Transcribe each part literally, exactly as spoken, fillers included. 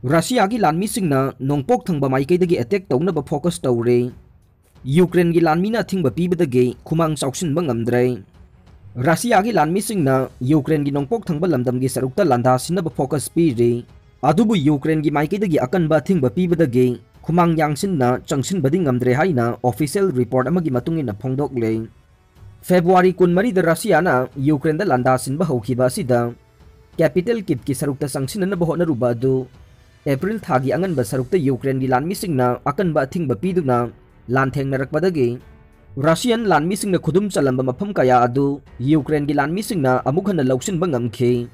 ꯔꯁꯤꯌꯥꯒꯤ ꯂꯥꯟꯃꯤꯁꯤꯡꯅ ꯅꯣꯡꯄꯣꯛ ꯊꯪꯕ ꯃꯥꯏꯀꯩꯗꯒꯤ ꯑꯦꯇꯦꯛ ꯇꯧꯅꯕ ꯐꯣꯀꯁ ꯇꯧꯔꯦ꯫ ꯌꯨꯀ꯭ꯔꯦꯟꯒꯤ ꯂꯥꯟꯃꯤꯅ ꯑꯊꯤꯡꯕ ꯄꯤꯕꯗꯒꯤ ꯈꯨꯃꯥꯡ ꯆꯥꯎꯁꯤꯟꯕ ꯉꯝꯗ꯭ꯔꯦ꯫ ꯔꯁꯤꯌꯥꯒꯤ ꯂꯥꯟꯃꯤꯁꯤꯡꯅ ꯌꯨꯀ꯭ꯔꯦꯟꯒꯤ ꯅꯣꯡꯄꯣꯛ ꯊꯪꯕ ꯂꯝꯗꯝꯒꯤ ꯁꯔꯨꯛꯇ ꯂꯥꯟꯗꯥꯁꯤꯟꯅꯕ ꯐꯣꯀꯁ ꯄꯤꯔꯤ꯫ ꯑꯗꯨꯕꯨ ꯌꯨꯀ꯭ꯔꯦꯟꯒꯤ ꯃꯥꯏꯀꯩꯗꯒꯤ ꯑꯀꯟꯕ ꯑꯊꯤꯡꯕ ꯄꯤꯕꯗꯒꯤ ꯈꯨꯃꯥꯡ ꯌꯥꯡꯁꯤꯟꯅ ꯆꯪꯁꯤꯟꯕꯗꯤ ꯉꯝꯗ꯭ꯔꯦ ꯍꯥꯏꯅ ꯑꯣꯐꯤꯁꯤꯌꯦꯜ ꯔꯤꯄꯣꯔꯠ ꯑꯃꯒꯤ ꯃꯇꯨꯡ ꯏꯟꯅ ꯐꯣꯡꯗꯣꯛꯂꯦ꯫ ꯐꯦꯕ꯭ꯔꯨꯋꯥꯔꯤ ꯀꯨꯟꯃꯔꯤꯗ ꯔꯁꯤꯌꯥꯅ ꯌꯨꯀ꯭ꯔꯦꯟꯗ ꯂꯥꯟꯗꯥꯁꯤꯟꯕ ꯍꯧꯈꯤꯕ ꯑꯁꯤꯗ ꯀꯦꯄꯤꯇꯦꯜ ꯀꯤꯞꯀꯤ ꯁꯔꯨꯛꯇ ꯆꯪꯁꯤꯟꯅꯅꯕ ꯍꯣꯠꯅꯔꯨꯕ ꯑꯗꯨ ꯑꯦꯄ꯭ꯔꯤꯜ ꯊꯥꯒꯤ ꯑꯉꯟꯕ ꯁꯔꯨꯛꯇ ꯌꯨꯀ꯭ꯔꯦꯟꯒꯤ ꯂꯥꯟꯃꯤꯁꯤꯡꯅ ꯑꯀꯟꯕ ꯑꯊꯤꯡꯕ ꯄꯤꯗꯨꯅ ꯂꯥꯟꯊꯦꯡꯅꯔꯛꯄꯗꯒꯤ ꯔꯁꯤꯌꯥꯟ ꯂꯥꯟꯃꯤꯁꯤꯡꯅ ꯈꯨꯗꯨꯝ ꯆꯜꯂꯝꯕ ꯃꯐꯝ ꯀꯌꯥ ꯑꯗꯨ ꯌꯨꯀ꯭ꯔꯦꯟꯒꯤ ꯂꯥꯟꯃꯤꯁꯤꯡꯅ ꯑꯃꯨꯛ ꯍꯟꯅ ꯂꯧꯁꯤꯟꯕ ꯉꯝꯈꯤ꯫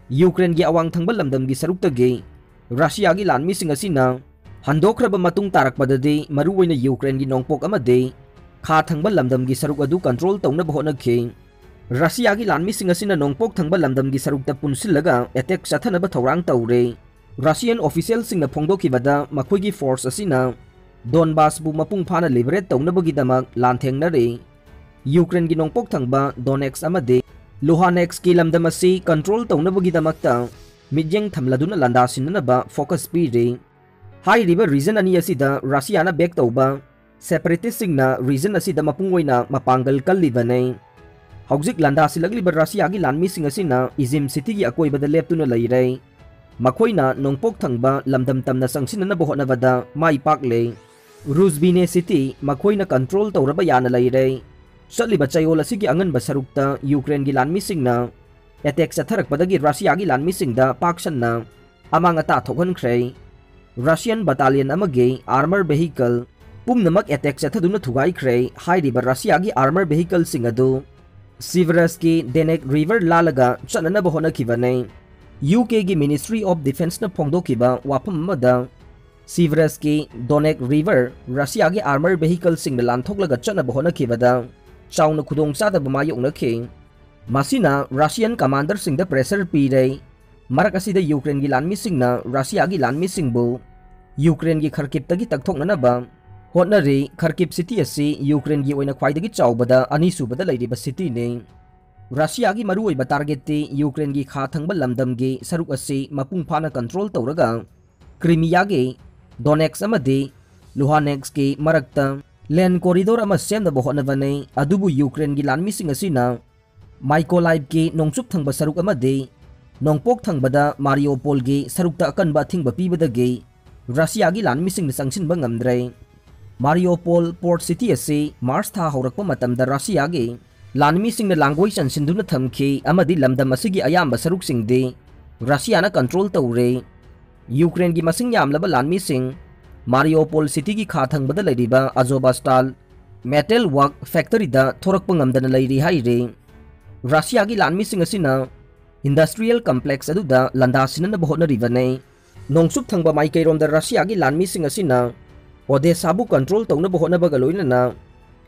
ꯌꯨꯀ꯭ꯔꯦꯟꯒꯤ ꯑꯋꯥꯡ ꯊꯪꯕ ꯂꯝꯗꯝꯒꯤ ꯁꯔꯨꯛꯇꯒꯤ ꯔꯁꯤꯌꯥꯒꯤ ꯂꯥꯟꯃꯤꯁꯤꯡ ꯑꯁꯤꯅ ꯍꯟꯗꯣꯛꯈ꯭ꯔꯕ ꯃꯇꯨꯡ ꯇꯥꯔꯛꯄꯗꯗꯤ ꯃꯔꯨꯑꯣꯏꯅ ꯌꯨꯀ꯭ꯔꯦꯟꯒꯤ ꯅꯣꯡꯄꯣꯛ ꯑꯃꯗꯤ ꯈꯥ ꯊꯪꯕ ꯂꯝꯗꯝꯒꯤ ꯁꯔꯨꯛ ꯑꯗꯨ ꯀꯟꯇ꯭ꯔꯣꯜ ꯇꯧꯅꯕ ꯍꯣꯠꯅꯈꯤ꯫ ꯔꯁꯤꯌꯥꯒꯤ ꯂꯥꯟꯃꯤꯁꯤꯡ ꯑꯁꯤꯅ ꯅꯣꯡꯄꯣꯛ ꯊꯪꯕ ꯂꯝꯗꯝꯒꯤ ꯁꯔꯨꯛꯇ ꯄꯨꯟꯁꯤꯜꯂꯒ ꯑꯦꯇꯦꯛ ꯆꯠꯊꯅꯕ ꯊꯧꯔꯥꯡ ꯇꯧꯔꯦ꯫ ꯔꯁꯤꯌꯟ ꯑꯣꯐꯤꯁꯤꯌꯦꯜꯁꯤꯡꯅ ꯐꯣꯡꯗꯣꯛꯈꯤꯕꯗ ꯃꯈꯣꯏꯒꯤ ꯐꯣꯔꯁ ꯑꯁꯤꯅ ꯗꯣꯟꯕꯥꯁꯄꯨ ꯃꯄꯨꯡ ꯐꯥꯅ ꯂꯤꯕꯔꯦꯠ ꯇꯧꯅꯕꯒꯤꯗꯃꯛ ꯂꯥꯟꯊꯦꯡꯅꯔꯤ꯫ ꯌꯨꯀ꯭ꯔꯦꯟꯒꯤ ꯅꯣꯡꯄꯣꯛ ꯊꯪꯕ ꯗꯣꯅꯦꯛꯁ ꯑꯃꯗꯤ ꯂꯨꯍꯥꯅꯦꯛꯁꯀꯤ ꯂꯝꯗꯝ ꯑꯁꯤ ꯀꯟꯇ꯭ꯔꯣꯜ ꯇꯧꯅꯕꯒꯤꯗꯃꯛꯇ ꯃꯤꯠꯌꯦꯡ ꯊꯝꯂꯗꯨꯅ ꯂꯥꯟꯗꯥꯁꯤꯟꯅꯅꯕ ꯐꯣꯀꯁ ꯄꯤꯔꯤ꯫ ꯍꯥꯏꯔꯤꯕ ꯔꯤꯖꯟ ꯑꯅꯤ ꯑꯁꯤꯗ ꯔꯁꯤꯌꯥꯅ ꯕꯦꯛ ꯇꯧꯕ ꯁꯦꯄꯔꯦꯇꯤꯁꯁꯤꯡꯅ ꯔꯤꯖꯟ ꯑꯁꯤꯗ ꯃꯄꯨꯡ ꯑꯣꯏꯅ ꯃꯄꯥꯡꯒꯜ ꯀꯜꯂꯤꯕꯅꯤ꯫ ꯍꯧꯖꯤꯛ ꯂꯥꯟꯗꯥꯁꯤꯜꯂꯛꯂꯤꯕ ꯔꯁꯤꯌꯥꯒꯤ ꯂꯥꯟꯃꯤꯁꯤꯡ ꯑꯁꯤꯅ ꯏꯖꯤꯝ ꯁꯤꯇꯤꯒꯤ ꯑꯀꯣꯏꯕꯗ ꯂꯦꯞꯇꯨꯅ ꯂꯩꯔꯦ꯫ ꯃꯈꯣꯏꯅ ꯅꯣꯡꯄꯣꯛ ꯊꯪꯕ ꯂꯝꯗꯝ ꯇꯝꯅ ꯆꯪꯁꯤꯟꯅꯅꯕ ꯍꯣꯠꯅꯕꯗ ꯃꯥꯏ ꯄꯥꯛꯂꯦ꯫ ꯔꯨꯖꯕꯤꯅꯦ ꯁꯤꯇꯤ ꯃꯈꯣꯏꯅ ꯀꯟꯇ꯭ꯔꯣꯜ ꯇꯧꯔꯕ ꯌꯥꯅ ꯂꯩꯔꯦ꯫ ꯆꯠꯂꯤꯕ ꯆꯌꯣꯜ ꯑꯁꯤꯒꯤ ꯑꯉꯟꯕ ꯁꯔꯨꯛꯇ ꯌꯨꯀ꯭ꯔꯦꯟꯒꯤ ꯂꯥꯟꯃꯤꯁꯤꯡꯅ ꯑꯦꯇꯦꯛ ꯆꯠꯊꯔꯛꯄꯗꯒꯤ ꯔꯁꯤꯌꯥꯒꯤ ꯂꯥꯟꯃꯤꯁꯤꯡꯗ ꯄꯥꯛ ꯁꯟꯅ ꯑꯃꯥꯡ ꯑꯇꯥ ꯊꯣꯛꯍꯟꯈ꯭ꯔꯦ꯫ ꯔꯁꯤꯌꯟ ꯕꯇꯥꯂꯤꯌꯟ ꯑꯃꯒꯤ ꯑꯥꯔꯃꯔ ꯚꯦꯍꯤꯀꯜ ꯄꯨꯝꯅꯃꯛ ꯑꯦꯇꯦꯛ ꯆꯠꯊꯗꯨꯅ ꯊꯨꯒꯥꯏꯈ꯭ꯔꯦ꯫ ꯍꯥꯏꯔꯤꯕ ꯔꯁꯤꯌꯥꯒꯤ ꯑꯥꯔꯃꯔ ꯚꯦꯍꯤꯀꯜꯁꯤꯡ ꯑꯗꯨ ꯁꯤꯚꯔꯁꯀꯤ ꯗꯦꯅꯦꯛ ꯔꯤꯚꯔ ꯂꯥꯜꯂꯒ ꯆꯠꯅꯅꯕ ꯍꯣꯠꯅꯈꯤꯕꯅꯤ꯫ ꯌꯨ ꯀꯦꯒꯤ ꯃꯤꯅꯤꯁꯇ꯭ꯔꯤ ꯑꯣꯐ ꯗꯤꯐꯦꯟꯁꯅ ꯐꯣꯡꯗꯣꯛꯈꯤꯕ ꯋꯥꯐꯝ ꯑꯃꯗ, ꯁꯤꯚꯔꯁꯀꯤ ꯗꯣꯅꯦꯛ ꯔꯤꯚꯔ ꯔꯁꯤꯌꯥꯒꯤ ꯑꯥꯔꯃꯔ ꯚꯦꯍꯤꯀꯜꯁꯤꯡꯅ ꯂꯥꯟꯊꯣꯛꯂꯒ ꯆꯠꯅꯕ ꯍꯣꯠꯅꯈꯤꯕꯗ ꯆꯥꯎꯅ ꯈꯨꯗꯣꯡꯆꯥꯗꯕ ꯃꯥꯌꯣꯛꯅꯈꯤ꯫ ꯃꯁꯤꯅ ꯔꯁꯤꯌꯟ ꯀꯃꯥꯟꯗꯔꯁꯤꯡꯗ ꯄ꯭ꯔꯦꯁꯔ ꯄꯤꯔꯦ꯫ ꯃꯔꯛ ꯑꯁꯤꯗ ꯌꯨꯀ꯭ꯔꯦꯟꯒꯤ ꯂꯥꯟꯃꯤꯁꯤꯡꯅ ꯔꯁꯤꯌꯥꯒꯤ ꯂꯥꯟꯃꯤꯁꯤꯡꯕꯨ ꯌꯨꯀ꯭ꯔꯦꯟꯒꯤ ꯈꯔꯀꯤꯞꯇꯒꯤ ꯇꯛꯊꯣꯛꯅꯅꯕ ꯍꯣꯠꯅꯔꯤ꯫ ꯈꯔꯀꯤꯞ ꯁꯤꯇꯤ ꯑꯁꯤ ꯌꯨꯀ꯭ꯔꯦꯟꯒꯤ ꯑꯣꯏꯅ ꯈ꯭ꯋꯥꯏꯗꯒꯤ ꯆꯥꯎꯕꯗ ꯑꯅꯤꯁꯨꯕꯗ ꯂꯩꯔꯤꯕ ꯁꯤꯇꯤꯅꯤ꯫ ꯔꯁꯤꯌꯥꯒꯤ ꯃꯔꯨꯑꯣꯏꯕ ꯇꯥꯔꯒꯦꯠꯇꯤ ꯌꯨꯀ꯭ꯔꯦꯟꯒꯤ ꯈꯥ ꯊꯪꯕ ꯂꯝꯗꯝꯒꯤ ꯁꯔꯨꯛ ꯑꯁꯤ ꯃꯄꯨꯡ ꯐꯥꯅ ꯀꯟꯇ꯭ꯔꯣꯜ ꯇꯧꯔꯒ ꯀ꯭ꯔꯤꯃꯤꯌꯥꯒꯤ ꯗꯣꯅꯦꯠꯁ ꯑꯃꯗꯤ ꯂꯨꯍꯥꯅꯦꯠꯁꯀꯤ ꯃꯔꯛꯇ ꯂꯦꯟ ꯀꯣꯔꯤꯗꯣꯔ ꯑꯃ ꯁꯦꯝꯅꯕ ꯍꯣꯠꯅꯕꯅꯤ꯫ ꯑꯗꯨꯕꯨ ꯌꯨꯀ꯭ꯔꯦꯟꯒꯤ ꯂꯥꯟꯃꯤꯁꯤꯡ ꯑꯁꯤꯅ ꯃꯥꯏꯀꯣꯂꯥꯏꯚꯀꯤ ꯅꯣꯡꯆꯨꯞ ꯊꯪꯕ ꯁꯔꯨꯛ ꯑꯃꯗꯤ ꯅꯣꯡꯄꯣꯛ ꯊꯪꯕꯗ ꯃꯥꯔꯤꯌꯣꯄꯣꯜꯒꯤ ꯁꯔꯨꯛꯇ ꯑꯀꯟꯕ ꯑꯊꯤꯡꯕ ꯄꯤꯕꯗꯒꯤ ꯔꯁꯤꯌꯥꯒꯤ ꯂꯥꯟꯃꯤꯁꯤꯡꯅ ꯆꯪꯁꯤꯟꯕ ꯉꯝꯗ꯭ꯔꯦ꯫ ꯃꯥꯔꯤꯌꯣꯄꯣꯜ ꯄꯣꯔꯠ ꯁꯤꯇꯤ ꯑꯁꯤ ꯃꯥꯔꯆ ꯊꯥ ꯍꯧꯔꯛꯄ ꯃꯇꯝꯗ ꯔꯁꯤꯌꯥꯒꯤ ꯂꯥꯟꯃꯤꯁꯤꯡꯅ ꯂꯥꯡꯒꯣꯏ ꯆꯟꯁꯤꯟꯗꯨꯅ ꯊꯝꯈꯤ ꯑꯃꯗꯤ ꯂꯝꯗꯝ ꯑꯁꯤꯒꯤ ꯑꯌꯥꯝꯕ ꯁꯔꯨꯛꯁꯤꯡꯗꯤ ꯔꯁꯤꯌꯥꯅ ꯀꯟꯇ꯭ꯔꯣꯜ ꯇꯧꯔꯦ꯫ ꯌꯨꯀ꯭ꯔꯦꯟꯒꯤ ꯃꯁꯤꯡ ꯌꯥꯝꯂꯕ ꯂꯥꯟꯃꯤꯁꯤꯡ ꯃꯥꯔꯤꯌꯣꯄꯣꯜ ꯁꯤꯇꯤꯒꯤ ꯈꯥ ꯊꯪꯕꯗ ꯂꯩꯔꯤꯕ ꯑꯖꯣꯕꯥꯁꯇꯥꯜ ꯃꯦꯇꯦꯜ ꯋꯥꯔꯛ ꯐꯦꯛꯇꯔꯤꯗ ꯊꯣꯔꯛꯄ ꯉꯝꯗꯅ ꯂꯩꯔꯤ ꯍꯥꯏꯔꯤ꯫ ꯔꯁꯤꯌꯥꯒꯤ ꯂꯥꯟꯃꯤꯁꯤꯡ ꯑꯁꯤꯅ ꯏꯟꯗꯁꯇ꯭ꯔꯤꯌꯦꯜ ꯀꯝꯄ꯭ꯂꯦꯛꯁ ꯑꯗꯨꯗ ꯂꯥꯟꯗꯥꯁꯤꯟꯅꯅꯕ ꯍꯣꯠꯅꯔꯤꯕꯅꯤ꯫ ꯅꯣꯡꯆꯨꯞ ꯊꯪꯕ ꯃꯥꯏꯀꯩꯔꯣꯝꯗ ꯔꯁꯤꯌꯥꯒꯤ ꯂꯥꯟꯃꯤꯁꯤꯡ ꯑꯁꯤꯅ ꯑꯣꯗꯦꯁꯥꯕꯨ ꯀꯟꯇ꯭ꯔꯣꯜ ꯇꯧꯅꯕ ꯍꯣꯠꯅꯕꯒ ꯂꯣꯏꯅꯅ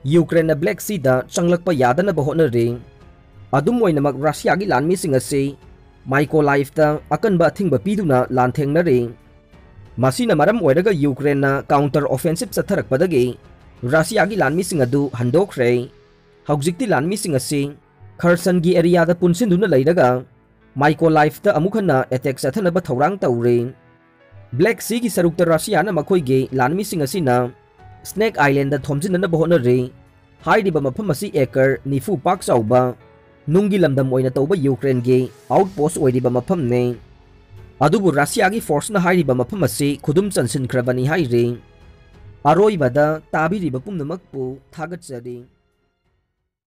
ꯌꯨꯀ꯭ꯔꯦꯟꯅ ꯕ꯭ꯂꯦꯛ ꯁꯤꯗ ꯆꯪꯂꯛꯄ ꯌꯥꯗꯅꯕ ꯍꯣꯠꯅꯔꯤ꯫ ꯑꯗꯨꯝ ꯑꯣꯏꯅꯃꯛ, ꯔꯁꯤꯌꯥꯒꯤ ꯂꯥꯟꯃꯤꯁꯤꯡ ꯑꯁꯤ ꯃꯥꯏꯀꯣꯂꯥꯏꯐꯇ ꯑꯀꯟꯕ ꯑꯊꯤꯡꯕ ꯄꯤꯗꯨꯅ ꯂꯥꯟꯊꯦꯡꯅꯔꯤ꯫ ꯃꯁꯤꯅ ꯃꯔꯝ ꯑꯣꯏꯔꯒ ꯌꯨꯀ꯭ꯔꯦꯟꯅ ꯀꯥꯎꯟꯇꯔ ꯑꯣꯐꯦꯟꯁꯤꯞ ꯆꯠꯊꯔꯛꯄꯗꯒꯤ ꯔꯁꯤꯌꯥꯒꯤ ꯂꯥꯟꯃꯤꯁꯤꯡ ꯑꯗꯨ ꯍꯟꯗꯣꯛꯈ꯭ꯔꯦ꯫ ꯍꯧꯖꯤꯛꯇꯤ ꯂꯥꯟꯃꯤꯁꯤꯡ ꯑꯁꯤ ꯈꯔꯁꯟꯒꯤ ꯑꯦꯔꯤꯌꯥꯗ ꯄꯨꯟꯁꯤꯟꯗꯨꯅ ꯂꯩꯔꯒ ꯃꯥꯏꯀꯣꯂꯥꯏꯐꯇ ꯑꯃꯨꯛ ꯍꯟꯅ ꯑꯦꯇꯦꯛ ꯆꯠꯊꯅꯕ ꯊꯧꯔꯥꯡ ꯇꯧꯔꯤ꯫ ꯕ꯭ꯂꯦꯛ ꯁꯤꯒꯤ ꯁꯔꯨꯛꯇ ꯔꯁꯤꯌꯥꯅ ꯃꯈꯣꯏꯒꯤ ꯂꯥꯟꯃꯤꯁꯤꯡ ꯑꯁꯤꯅ ꯁ꯭ꯅꯦꯛ ꯑꯥꯏꯂꯦꯟꯗ ꯊꯣꯝꯖꯤꯟꯅꯅꯕ ꯍꯣꯠꯅꯔꯤ꯫ ꯍꯥꯏꯔꯤꯕ ꯃꯐꯝ ꯑꯁꯤ ꯑꯦꯀꯔ ꯅꯤꯐꯨ ꯄꯥꯛ ꯆꯥꯎꯕ ꯅꯨꯡꯒꯤ ꯂꯝꯗꯝ ꯑꯣꯏꯅ ꯇꯧꯕ ꯌꯨꯀ꯭ꯔꯦꯟꯒꯤ ꯑꯥꯎꯠꯄꯣꯁ ꯑꯣꯏꯔꯤꯕ ꯃꯐꯝꯅꯤ꯫ ꯑꯗꯨꯕꯨ ꯔꯁꯤꯌꯥꯒꯤ ꯐꯣꯔꯁꯅ ꯍꯥꯏꯔꯤꯕ ꯃꯐꯝ ꯑꯁꯤ ꯈꯨꯗꯨꯝ ꯆꯟꯁꯤꯟꯈ꯭ꯔꯕꯅꯤ ꯍꯥꯏꯔꯤ꯫ ꯑꯔꯣꯏꯕꯗ ꯇꯥꯕꯤꯔꯤꯕ ꯄꯨꯝꯅꯃꯛꯄꯨ ꯊꯥꯒꯠꯆꯔꯤ꯫